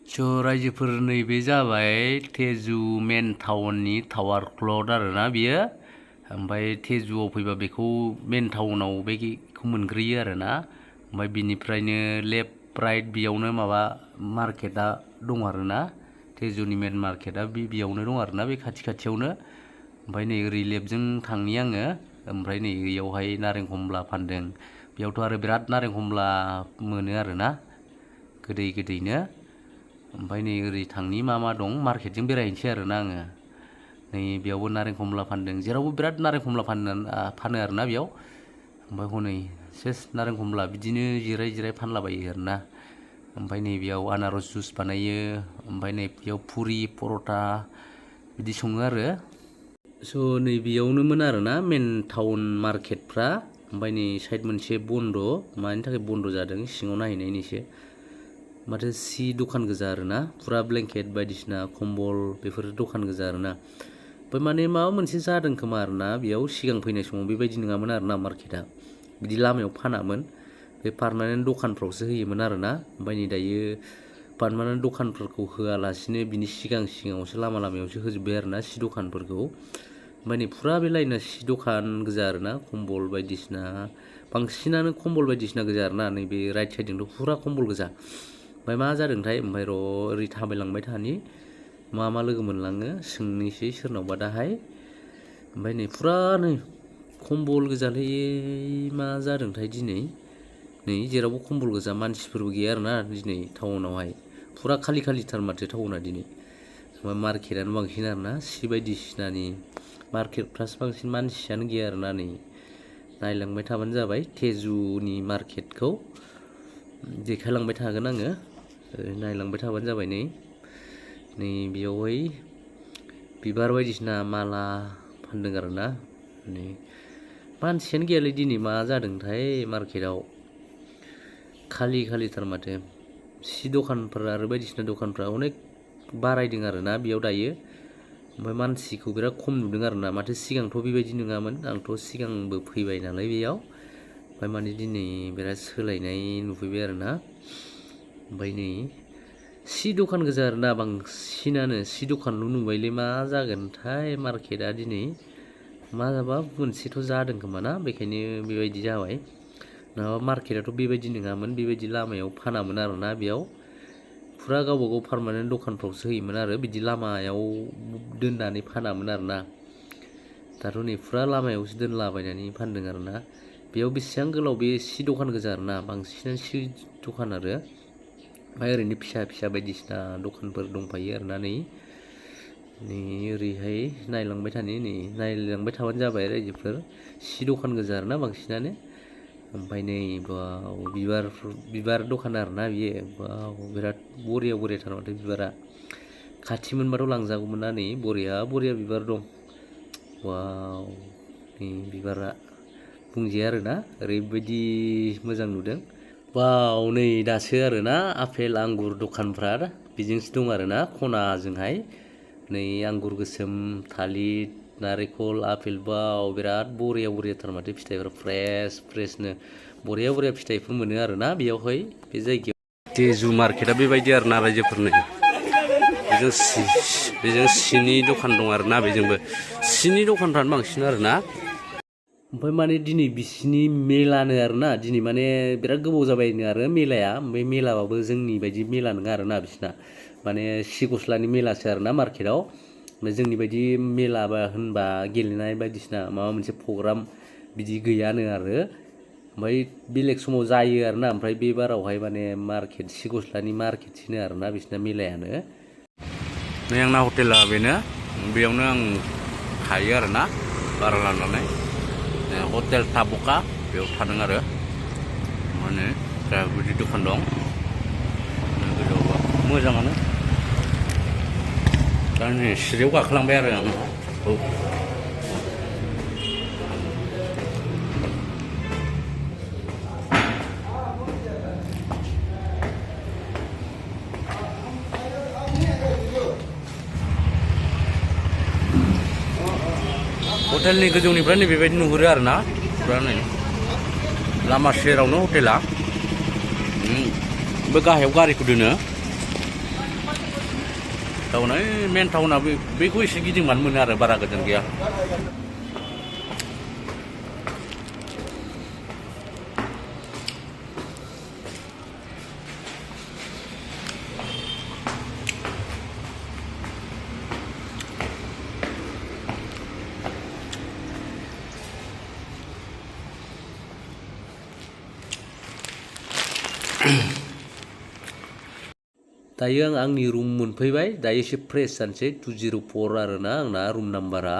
रायजोफोर नैबे जाबाय तेजु मेन टाउननि टावार क्लथ आरोना बियो। ओमफ्राय तेजुआव फैबा बेखौ मेन टाउनाव बेखौ मोनग्रोयो आरोना। ओमफ्राय बिनिफ्रायनो लेफ्ट राइट बेयावनो माबा मार्केटआ दं आरोना। तेजुनि मेन मार्केटआ बेयावनो दं आरोना, बे खाथियावनो। ओमफ्राय नै ओरै लेफ्टजों थांनि आङो। ओमफ्राय नै बेयावहाय नारें खमला फानदों। बेयावथ' आरो बिराद नारें खमला मोनो आरोना, गोदैनो। ओमफ्राय नै ओरै थांनि मा दं मार्केटजों बेरायहैनोसै आरोना आङो। नै बेयावबो नारें खमला फानदों, जेरावबो बिराद नारें खमला फानो आरोना बेयाव। ओमफ्राय हनै सेस नारें खमला बिदिनो जिराय फानलाबायो आरोना। ओमफ्राय नै बेयाव आनारस जुइस बानायो। ओमफ्राय नै बेयाव पुरि पर'था बिदि सङो आरो। नै बेयावनोमोन आरोना मेन टाउन मार्केटफ्रा। ओमफ्राय नै साइड मोनसे बन्द', मानि थाखाय बन्द' जादों सिङाव नायहैनायनिसो। माथो सि दखान गोजा आरोना, फुरा ब्लेंकेट बायदिसिना कम्बल बेफोर दखान गोजा आरोना। ओमफ्राय माने माबा मोनसे जादों खोमा आरोना बेयाव, सिगां फैनाय समाव बेबायदि नङामोन आरोना मार्केटआ। बिदि लामायाव फानामोन, बे पार्मानेन्ट दखानफ्रावसो होयोमोन आरोना। ओमफ्राय नै दायो पार्मानेन्ट दखानफोरखौ होआलासिनो बिनि सिगाङावसो लामायावसो होजोब्बाय आरोना सि दखानफोरखौ। ओमफ्राय नै फुरा बे लाइना सि दखान गोजा आरोना, कम्बल बायदिसिना बांसिनानो कम्बल बायदिसिना गोजा आरोना। नैबे राइट साइडजोंथ' फुरा कम्बल गोजा। ओमफ्राय मा जादोंथाय, ओमफ्राय ओरै थाबायलांबाय थानि मा लोगो मोनलाङो सोंनोसै सोरनावबा दाहाय। ओमफ्राय नै फुरा नै कम्बल गोजालै, मा जादोंथाय दिनै। नै जेरावबो कम्बल गोजा, मानसिफोरबो गैया आरोना दिनै टाउनावहाय। फुरा खालिथार माथो टाउना दिनै। मार्केटआनो बांसिन आरोना, सि बायदिसिनानि मार्केटफ्रासो बांसिन, मानसियानो गैया आरोना। नै नायलांबाय थाबानो जाबाय तेजुनि मार्केटखौ देखायलांबाय थागोन आङो, नायलांबाय थाबानो जाबाय। नै बेयावहाय बिबार बायदिसिना माला फानदों आरोना। नै मानसियानो गैयालै दिनै, मा जादोंथाय मार्केटआव खालिथार माथो। सि दखानफोर आरो बायदिसिना दखानफ्रा अनेक बारायदों आरोना बेयाव दायो। ओमफ्राय मानसिखौ बिराद खम नुदों आरोना, माथो सिगांथ' बेबायदि नङामोन। आंथ' सिगांबो फैबाय नालाय बेयाव। ओमफ्राय माने दिनै बिराद सोलायनाय नुफैबाय आरोना। ओमफ्राय नै सि दखान गोजा आरोना, बांसिनानो सि दखानल' नुबायलै। मा जागोनथाय मार्केटआ दिनै, माबा मोनसेथ' जादों खोमा ना, बेखायनो बेबायदि जाबाय। नङाबा मार्केटआथ' बेबायदि नङामोन, बेबायदि लामायाव फानामोन आरोना बेयाव। फुरा गावबागाव पार्मानेन्ट दखानफ्रावसो होयोमोन आरो, बिदि लामायाव दोननानै फानामोन आरोना। दाथ' नै फुरा लामायावसो दोनलाबायनानै फानदों आरोना। बेयाव बेसेबां गोलाव बे सि दखान गोजा आरोना, बांसिनानो सि दखान आरो। ओमफ्राय ओरैनो फिसा बायदिसिना दखानफोर दंफायो आरोना। नै ओरैहाय नायलांबाय थाबानो जाबाय रायजोफोर। सि दखान गोजा आरोना बांसिनानो। ओमफ्राय नै बाव बिबार दखान आरोना बियो। बाव बिराद बरियाथार माथो बिबारा। खाथि मोनबाथ' लांजागौमोन ना। नै बरिया बिबार दं। वाव, नै बिबारा बुंजाया आरोना, ओरैबायदि मोजां नुदों। वाव, नै दासो आरोना आफेल आंगुर दखानफ्रा बेजोंसो दं आरोना खनाजोंहाय। नै आंगुर गोसोम, थालिर, नारेंखल, आफेल, बाव बिराद बरियाथार माथो फिथाइफोरा, फ्रेसनो बरिया फिथाइफोर मोनो आरोना बेयावहाय, बे जायगायाव। तेजु मार्केटआ बेबायदि आरोना रायजोफोरनो। बेजों सिनि दखान दं आरोना, बेजोंबो सिनि दखानफ्रानो बांसिन आरोना। ओमफ्राय माने दिनै बिसिनि मेलानो आरोना, दिनै माने बिराद गोबाव जाबायनो आरो मेलाया। ओमफ्राय मेलाबाबो जोंनि बायदि मेला नङा आरोना बिसिना, माने सि गस्लानि मेलासो आरोना मार्केटआव। ओमफ्राय जोंनि बायदि मेला होनबा गेलेनाय बायदिसिना माबा मोनसे प्रग्राम बिदि गैयानो आरो। ओमफ्राय बेलेग समाव जायो आरोना, ओमफ्राय बे बारावहाय माने मार्केट, सि गस्लानि मार्केटसोनो आरोना बिसिना मेलायानो। नै आंना हटेला बेनो, बेयावनो आं थायो आरोना भारा लानानै। हटेल टाबुका बेयाव थादों आरो। माने बिदि दखान दं गोजौआवबो, मोजाङानो। दा नै सिरियाव गाखोलांबाय आरो आं। हटेलनि गोजौनिफ्राय नै बेबायदि नुहुरो आरोना, फुरा नै लामा सेरावनो हटेला। बे गाहायाव गारिखौ दोनो। टाउना मेन टाउना बेखौ एसे गिदिंबानो मोनो आरो बारा गोजान गैया दायो आं आंनि रुम मोनफैबाय दायो एसे फ्रेस जानोसै 204 आरोना आंना रुम नाम्बारा